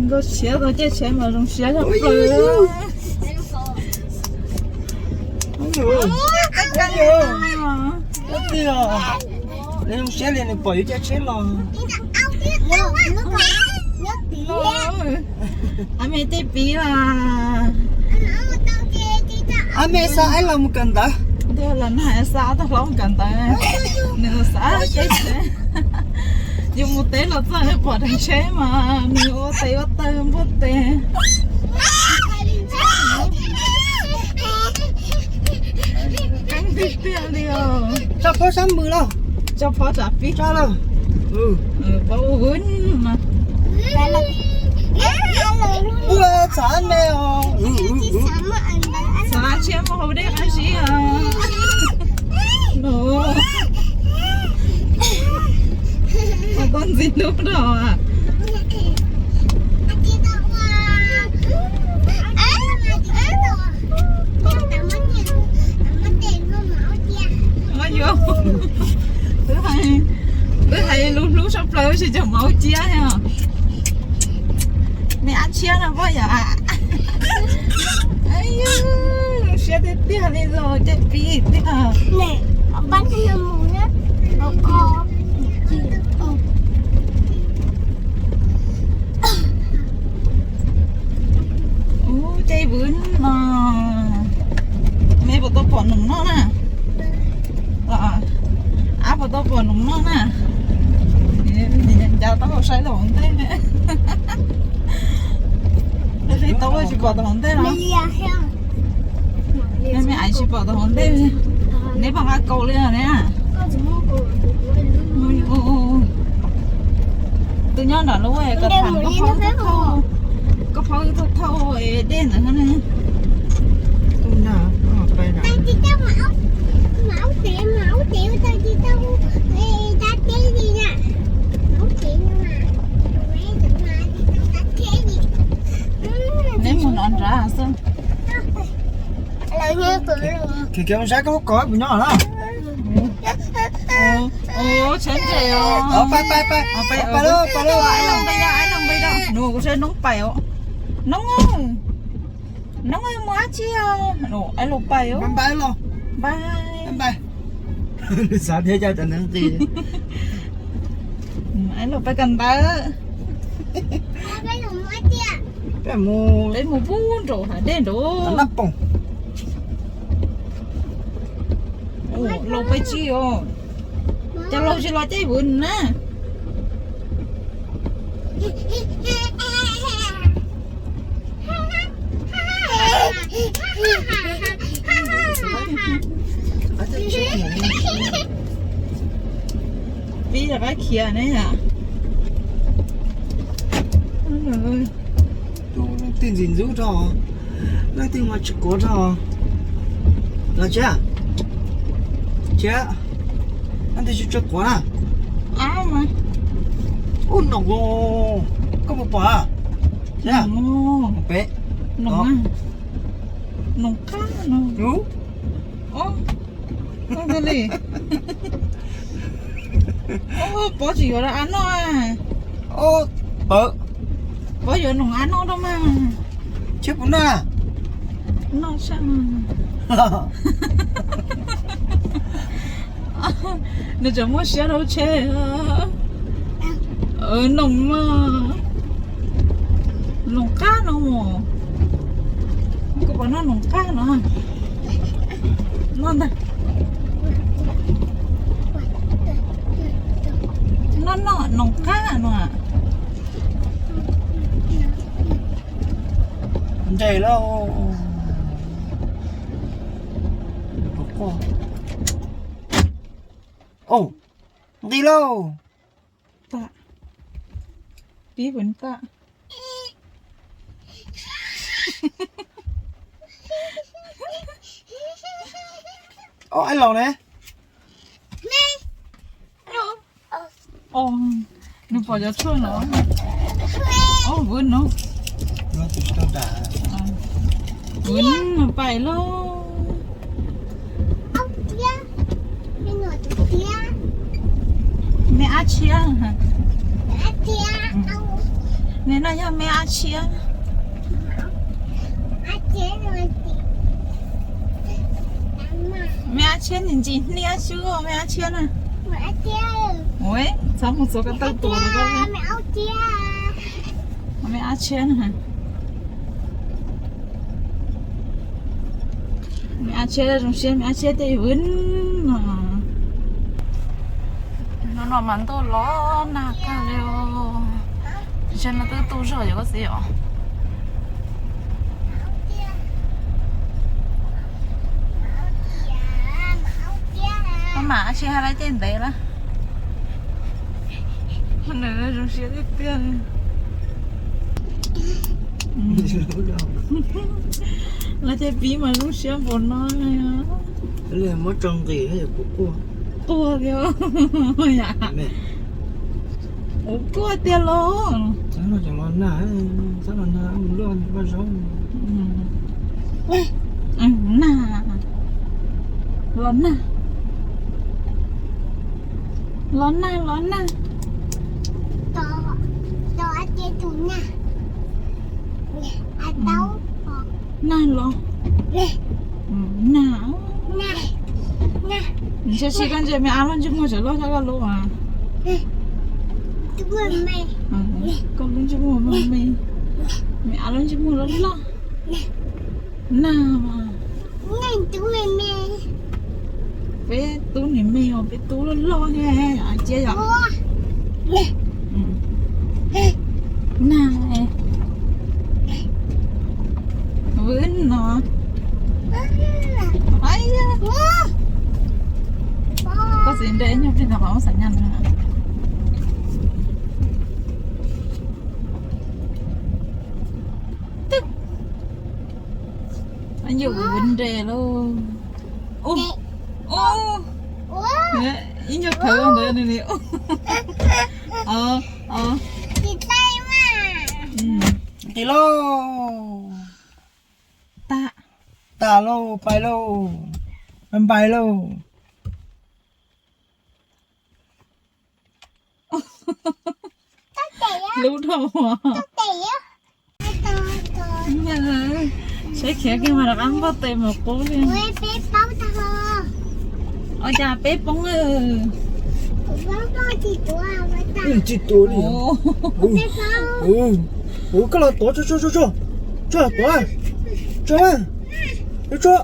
Nkauj siab tau caij tsheb mas zoo siab zog plaws. Nws zoo siab li nws pom yus caij tsheb los. Ab me tej piv mas. Ab me xa aib los mus kawm ntawv. Ntiag los nag xa ob tug hlob mus kawm ntawv, nws xa caij tsheb. Yus mus teb los txog pom dheev tsheb mas nws ua tes ua taw npuaj tes. Qeeb tiag tiag li os. Tso phob sab mus los. Tso phob tsam pib. Tso los. Pab ua no. Ua txhav me os. Txhav tshiab muaj hauv dej qab zib os. Ua koj ntxim hlub rau. Yuav, twb hais lus hlub sab plaws tsis cov maub ciab os. Me ab tshiab no poj yom. Zoo siab tiag tiag li los caij pib tiag. Ub, caij vwm no. Me puas tau pom noog noj na? Ab puas tau pom noog noj na? Ncav taub hau saib tom hauv ntej. Saib tau tsis pom tom hauv ntej no. Me aiv tsis pom tom hauv ntej. Neb pom nqa kaus li ne. Tus nyob nram lub koj tham koj phaub thauj, koj phaub thauj thauj dej ntawd ne. Neb mus nov nrad xwb. Khiav khiav mus saib koj kov kuv nyob na. Tsheb ntses os. Pais pais pais pais lauj pais lauj. Nus kuv saib noob pais os. Noob, noob mus dab tsi os? Aib laug pais os. Pais pais. Xav thiab coj cov neeg nqi. Aib laug pais kawm ntawv. Peb mus, peb mus pub nraum hav dej nraud. Laug pais tsis os. Cov laug tsis los caij vwm na. Pib rov qab khiav ne. Leej twg ntxim ntxub rau, leej twg mas tsis quav rau. Los Tsia, Tsia, leej twg tsis tshua quav na? Ub, noom, koj puas pom? Peb, noom qab no. Pov tsis yuav a noj. Pov yuav noom a noj rau mas. Tsis pub noj. Noj tshaj. Nws tseem muaj siab rau tsheb. Noom mas, noom qab no. Koj puas noj noom qab no? Noj ntag. Noj noj noom qab no. Nres lauj. Nqis lauj. Pib vwm tam. Ob, aib laug ne. Nws pom cov tshuaj no. Ob, vwm no. Vwm no pais lauj. Me ab tshiab. Nws no yog me ab tshiab. Me ab tshiab ntsim ntsim hniab xwb, me ab tshiab na. Ua, txhob mus txog ko taw tuaj. Me ab tshiab na. Me ab tshiab zoo siab, me ab tshiab tej vwm no. Hnub no mas ntuj los nag kawg li os. Ntshe no twb tu zog yom koj txiv os. Maj mam tsis hais lawv caj ntev lawm. Nws zoo siab tiag tiag. Lawv caj pib mas zoo siab npaum no. Muab tso nqis kuv quaj. Quaj tiag. Kuv quaj tiag los. Los nag, los nag, vaj zaub. Nag, los nag, los nag, los nag. Nag los. Nag. Ntshe tsis koj ntsia me ab lub ntsej muag tseem loj tshaj koj lub as. Koj lub ntsej muag me me, me ab lub ntsej muag loj loj. Nag mas. Peb tub niam me os, peb tub loj loj thiab cia yom. Nag. Vwm no. Koj txiv nrog ib nyuag plig ntawd qhov muab xav nyaj no. Yus nres lauj. Ib nyuag khawv ntawd nws. Nqis lauj. Tas lauj, pais lauj, pais lauj. Lub dhau. Saib khiav kiag mas rov qab npog tes mus qub li. Ua cas peb poob. Tsis tuav li. Ua koj los tuav, tso, tso, tso, tso, tso, tuav, tso.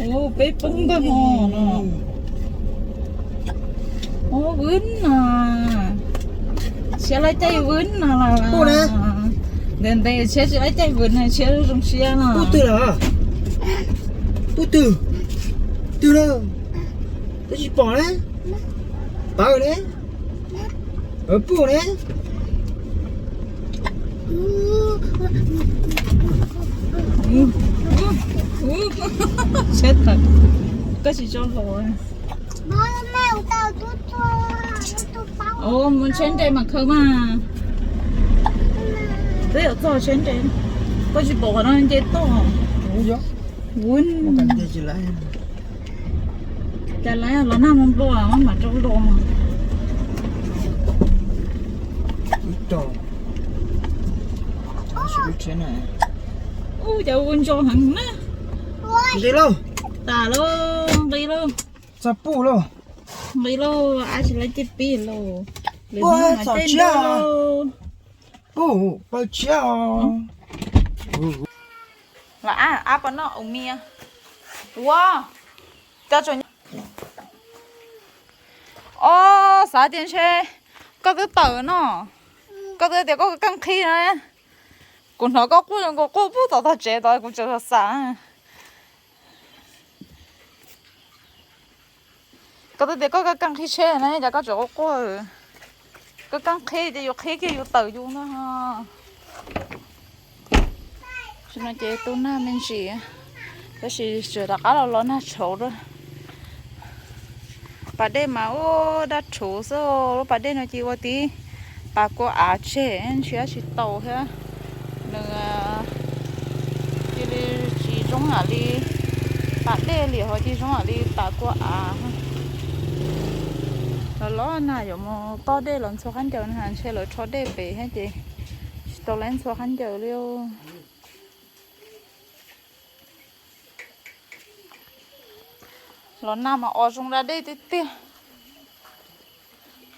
Ua peb poob ntag hmo no. Ua vwm no. Tshiab lawv caij vwm no los. Ntev ntev tshiab tsis lawv caij vwm no tshiab zoo siab no. Pub twg lawm? Pub twg? Twg lawm? Twb tsis pom ne. Pawv ne. Pub ne. Tshiab tawm, koj tsis tso los. Mus tsheb nres mas khaws mas. Twb yuav txog tsheb nres, koj tsis pom qhov no nce toj. Cas lawv los nag nplua nplua maj mam rau los. Ub, cas ua ntso heev na. Nqis lauj. Tas lauj, nqis lauj. Txog puj lauj. Nqis lauj, ab tsis lawv caij pib lauj. Lwm hnub mam caij ntau lauj. Puj, pawg tshiab os. Los ab, ab pab noj ua mias. Ua, cov tseem, o, xav tias ntshe koj twb tawm no, koj twb tias koj kab nqhis no. Kuv hnov koj quaj, kuv quaj puag tom tog tsev tod kuv tseem xav xav. Koj twb tias koj kab nqhis tsheb na, cas koj tseem quaj quaj. Koj kab nqhis ces yus qhib kiag yus tawm yus ntag. Tam sim no ces tu nag me ntsis, tab sis tseem rov qab los los nag tshauv lawm. Pas dej mas ua daj rhuv xwb, lub pas dej no cia ua tib pas kua av tseg, ntshe tsis tau thiab. Nws cia li tsis zoo yam li pas dej li, ho cia zoo yam li pas kua av. Los los na yuav mus toj dej los ntxhua khaub ncaws na, ntshe lawv rho dej pem thiab ces tsis tau lab ntxhua khaub ncaws li. Los nag mas o zoo da dej tiag tiag.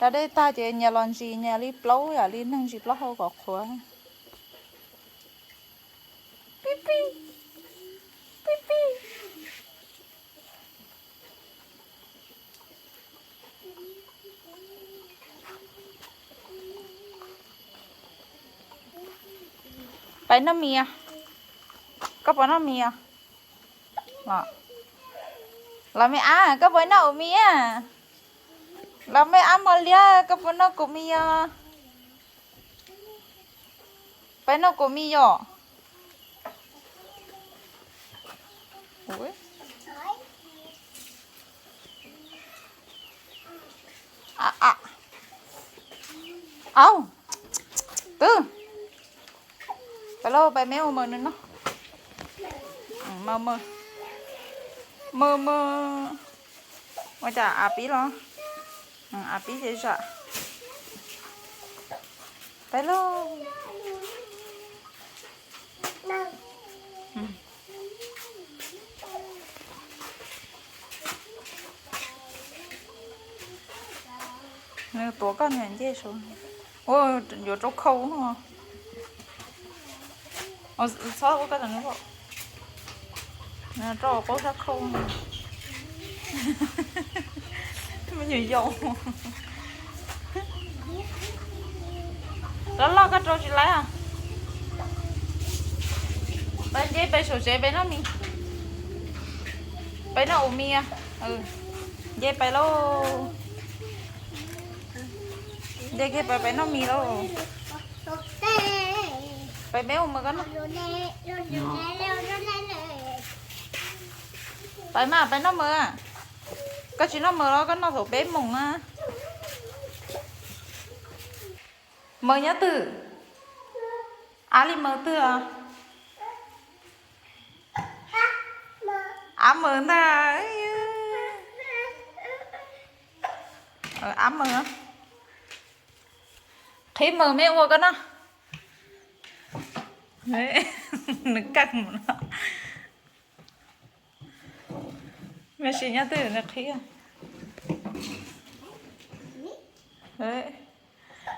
Da dej tag ces nyias los ntsis nyias li plaub yam li neeg ntsis plaub hau kom qhuav. Pib pib, pib pib. Peb noj mis os. Koj puas noj mis os? Los me ab, koj puas noj kuv mis? Los me ab mos liab, koj puas noj kuv mis os? Peb noj kuv mis yom. Au, twb. Peb lauj, peb me ua mws nws noj. Mws, mws, mws. Ua cas av pib los? Av pib ces zam. Peb lauj. Nws tuav koj niag ncej saud. Ua, yuav rau khau no. Txhob ua koj tam, rau qaub sab khau. Me nyuam yaus. Loj loj koj rau tsis laib os. Peb nce peb saum tsev peb noj mis. Peb noj ua mis. Nce peb lauj. Nce kiag peb, peb noj mis lauj. Peb, peb ua mws koj noj. Peb mas peb noj mws. Koj tsis noj mws los koj noj thaum peb moos na. Mws nyob twg? Ab li mws twg os? Ab mws ntag. Ab mws. Qhib mws me ua koj noj. Nws kaj mus no. Me sim nyob twg nws qhib.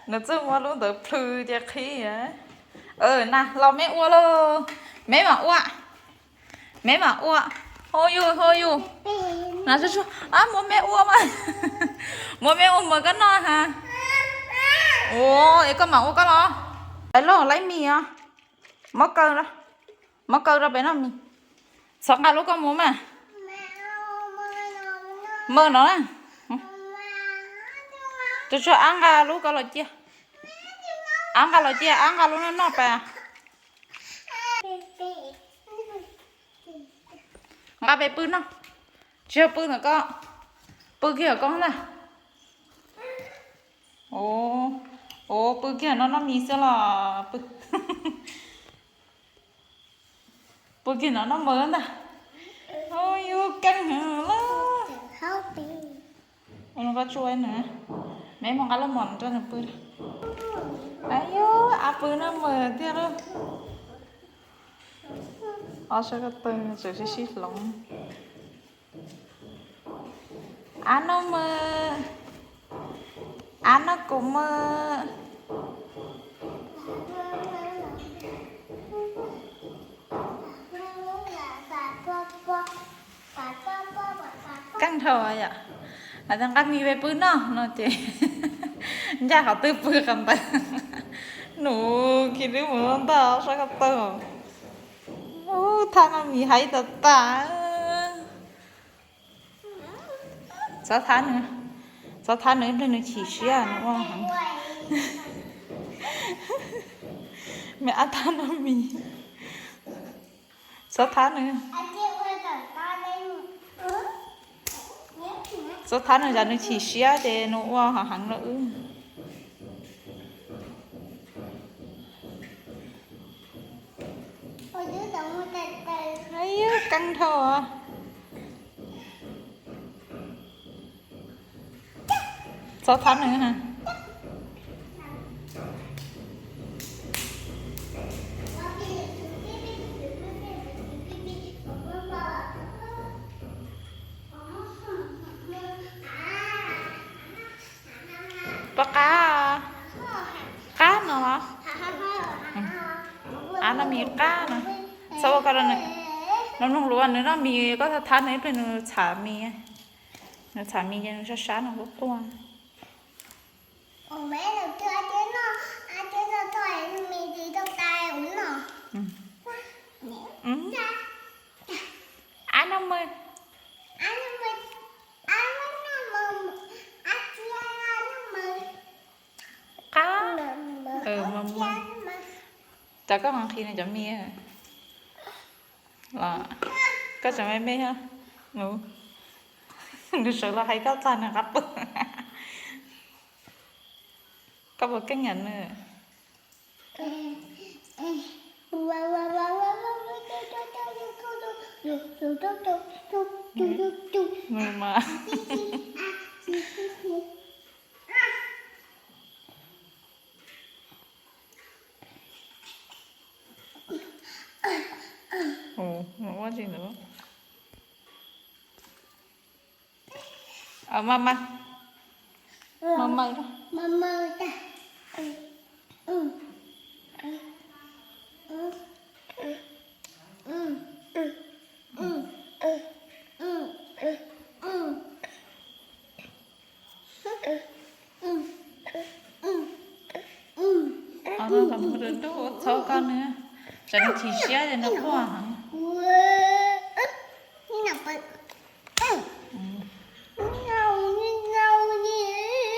Nws txawj muab lub ntawd plhws ces qhib. Na los me ua lauj. Me mam ua. Me mam ua. Hau yus, hau yus. Na tsuag tsuag, muab me ua mas. Muab me ua mws koj noj ha. Ua es koj mam ua koj los. Peb lauj, laib mis os. Muab kaw, muab kaw rau peb noj mis. Txhob nqa lub koj mus mas. Mws no na. Tsuag tsuag, ab nqa lub koj los cia. Ab nqa los cia, ab nqa lub noj noj pas. Nqa pem pw noj. Tsis yog pw ntawm koj. Pw kiag koj ntag. Ua, pw kiag no noj mis xwb los pw. Pw kiag no noj mws ntag. Yus keej heev lawm. Koj tsuj nws, me mus nqa lub mos rau nws pw. Yus, ab pw noj mws tiag lauj. Ob sab ko taw tseem sib sib hloov. Ab noj mws, ab noj kuv mws. Keej dhau yom. Hais tias nqa mis pem pw noj no ces ncaj qhov twg pw qhov ntawd. Nws khi lub mus ntag sab ko taw. Ub, thab noj mis haib tas tas. Txhob thab nws, txhob thab nws, nws chim siab nws ua heev. Me ab thab noj mis. Txhob thab nws, txhob thab nws, tsam nws chim siab ces nws ua heev heev rau wb. Yog keej dhau os. Tau thab nws ha. Pab qab, qab no los? Av no mis qab no. Txhob ua ko, nws mloog lus nws noj mis, koj thab nws ib pliag nws txham mis. Nws txham mis ces nws sab sab no quaj quaj. Av no mas, qab, cas koj nqhis nws cov mis los? Koj tseem me me thiab. Nws sawv los hais koj txog nws qab pw. Koj puas keej yam nws? Nws mas. Ua tsis ntawd. Mas mas, mas mas. Ua txhob koj nws, tsam nws chim siab ces nws quaj heev.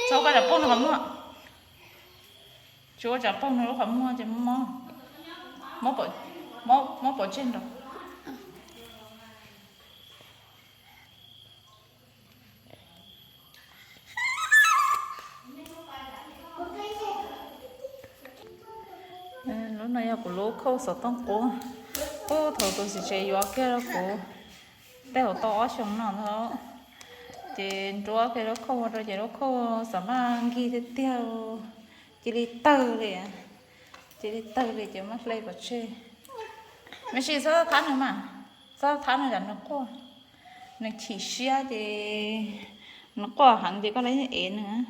Txhob koj tsam poob nws qhov muag. Tsis ua tsam poob nws lub qhov muag ces mob, mob pov tseg nrog. Lub no yog kuv lub khauj xov tooj qub, qub thaum tus txiv tsev yuav kiag rau kuv tej zaum tau ob xyoos no ntag. Ces nruab kiag lub khauj ua rau ces lub khauj xav maj nkig tiag tiag, cia li tawg li, cia li tawg li ces muab hle pov tseg. Me ntsis txhob thab nws mas, txhob thab nws tsam nws quaj, nws chim siab ces nws quaj heev ces koj lawv ev nws.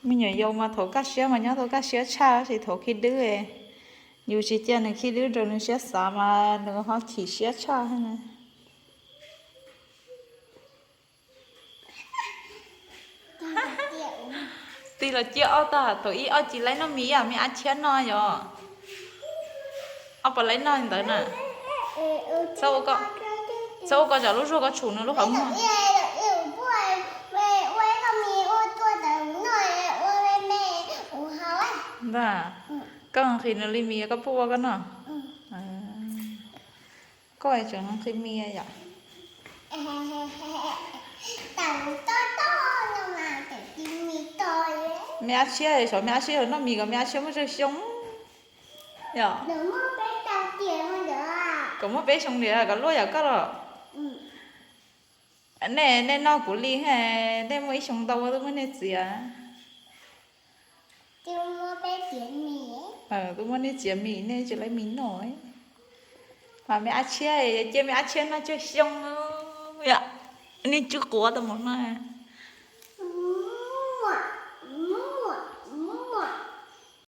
Me nyuam yaus mas thaum kaj siab mas nyob tau kaj siab tshaj, tab sis thaum khib dwb, yus tsis cia nws khib dwb rau nws siab xav mas nws ho chim siab tshaj. Tig los cia ob tag, thaum ib ob tsis laib noj mis ib yam me ab tshiab no yom. Ob puas laib noj li ntawd na. Txhob ua ko tsam lub zuag koj tshum nws lub qhov muag. Ntag, koj nqhis nws li mis koj puas ua koj noj? Koj tseem nqhis mis yom. Me ab tshiab, xyov me ab tshiab yuav noj mis kom me ab tshiab muaj tsawg xyoo yom. Kom muaj peb xyoo tiag kom luaj yam koj los. Nej, nej noj kuv li, nej muaj ib xyoo ntau twb muab nej txiav. Twb muab nej txiav mis nej tsis laib mis noj. Mas me ab tshiab, cia me ab tshiab noj tsawg xyoo yom. Nej tswb quav tau mus no.